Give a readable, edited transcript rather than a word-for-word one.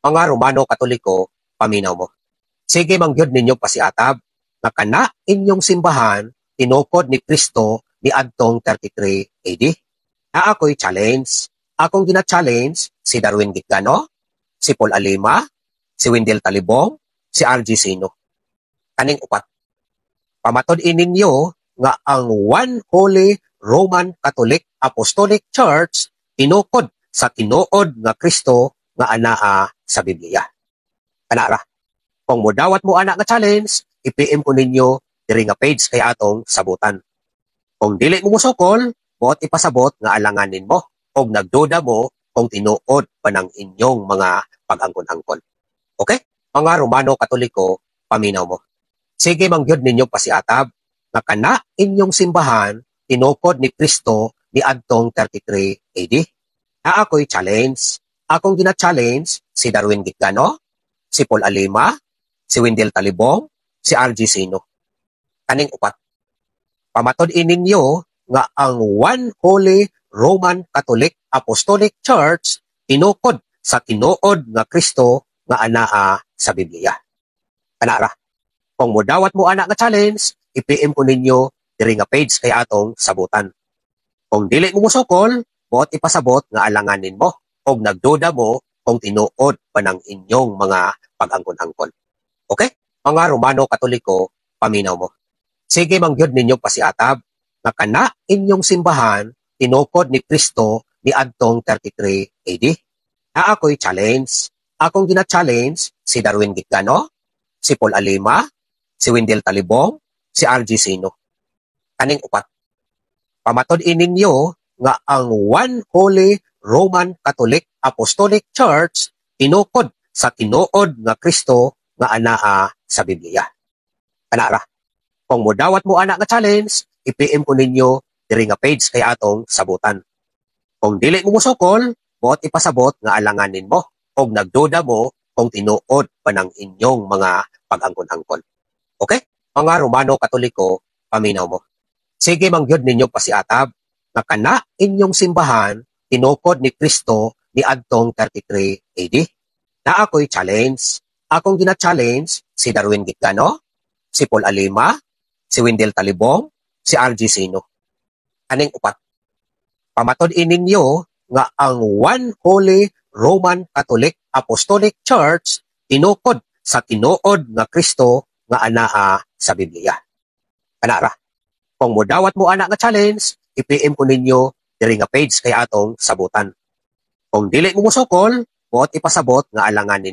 Mga Romano Katoliko, paminaw mo. Sige man gyud ninyo pasiatab nga kana inyong simbahan tinukod ni Kristo niadtong 33 AD. Naa ko'y challenge. Akong gina-challenge si Darwin Gitgano, si Paul Alima, si Wendell Talibong, si RG Sino. Kaning upat. Pamatud-i ninyo nga ang One Holy Roman Catholic Apostolic Church tinukod sa tinuod nga Kristo nga anaa sa Biblia. Kanara. Kung modawat mo ana nga challenge, i-PM ko ninyo diri nga page kay atong sabutan. Kung dili mo mosukol, buot ipasabot nga alanganin mo og nagduda mo kung tinuod pa ng inyong mga pag-angkon-angkon. Okay? Mga Romano Katoliko, paminaw mo. Sige man gyud ninyo pasiatab nga kana inyong simbahan tinukod ni Kristo niadtong 33 AD. Naa ko'y challenge. Akong gina-challenge si Darwin Gitgano, si Paul Alima, si Wendell Talibong, si RG Sino. Kaning upat. Pamatud-i ninyo nga ang One Holy Roman Catholic Apostolic Church tinukod sa tinuod nga Kristo nga anaa sa Biblia. Kanara. Kung modawat mo ana nga challenge, i-PM ko ninyo diri nga page kay atong sabutan. Kung dili mo mosukol, buot ipasabot nga alanganin mo og nagduda mo kung tinuod pa ng inyong mga pag-angkon-angkon. Okay? Mga Romano Katoliko, paminaw mo. Sige man gyud ninyo pasiatab nga kana inyong simbahan tinukod ni Kristo niadtong 33 AD. Naa ko'y challenge. Akong gina-challenge si Darwin Gitgano, si Paul Alima, si Wendell Talibong, si RG Sino. Kaning upat. Pamatud-i ninyo nga ang One Holy Roman Catholic Apostolic Church tinukod sa tinuod nga Kristo nga anaa sa Biblia. Kanara. Kung modawat mo ana nga challenge, i-PM ko ninyo diri nga page kay atong sabutan. Kung dili mo mosukol, buot ipasabot nga alanganin mo og nagduda mo kung tinuod pa ng inyong mga pag-angkon-angkon. Okay? Mga Romano Katoliko, paminaw mo. Sige man gyud ninyo pasiatab nga kana inyong simbahan tinukod ni Kristo niadtong 33 AD. Naa ko'y challenge. Akong gina-challenge si Darwin Gitgano, si Paul Alima, si Wendell Talibong, si RG Sino. Kaning upat. Pamatud-i ninyo nga ang One Holy Roman Catholic Apostolic Church tinukod sa tinuod nga Kristo nga anaa sa Biblia. Kanara. Kung modawat mo ana nga challenge, i-PM ko ninyo diri nga page kay atong sabutan. Kung dili mo mosukol, buot ipasabot nga alanganin